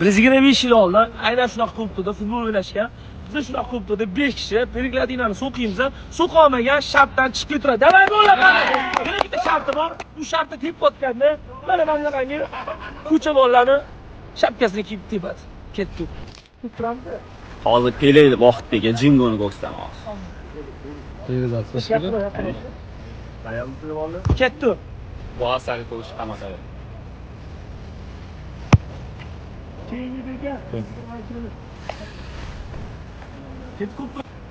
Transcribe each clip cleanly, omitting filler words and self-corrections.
Biz 25 yil oldin aynan shunaqa klubda futbol o'ynashgan. Biz shunaqa klubda 5 kishi перекладина ni so'qiymiz, so'qa olmagan shartdan chiqib turadi. Давай bo'la qani. Yana bitta sharti bor. Bu shartni tepayotganda mana mana bunaqangi ko'cha bolalarini shapkasini kiyib tepadi. Ketdi. Turamiz. Hozir Pele vaqtdagi Jingoni ko'rsataman hozir. Ketdi. Bu asarni ko'rish qanaqa?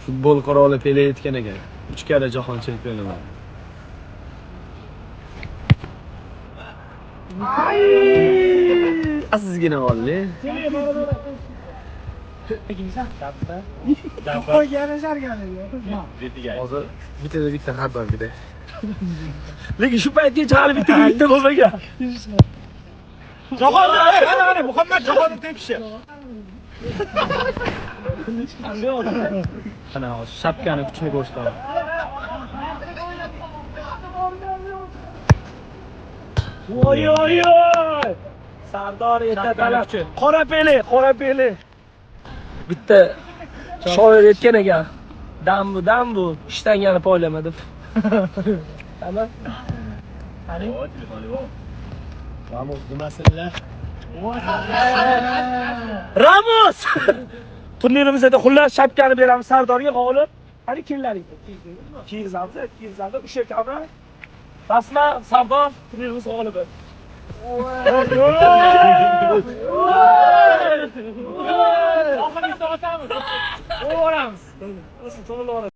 Futbol qiroli Pele aytgan ekan. 3 karra jahon chempioniman. Azizgina oldi. Hozir bittada bitta xabar bitta. Lekin shu paytgacha hali bitta bitta bo'lmagan. Jahon, ana ana Muhammad Jahonni tepishi. Ana hozir shapkani kuchini ko'rsataman. Voy oy oy. Sardor ertatalab. Qora Pele, qora Pele. Bitta shoir aytgan ekan. Dam bu, dam bu, ishtangani poylama deb. Tamam. Qani? Ramos nimasinlar? Ramos! Turnirimizda xullas shapkani beramiz Sardorga g'olib. Qani kimlaring? Kiygizamiz, kiygizamiz. O'sha kamera. Rasman Sardor turnirimiz g'olibi. Oxirgi otamiz. O'ramiz. To'g'ri.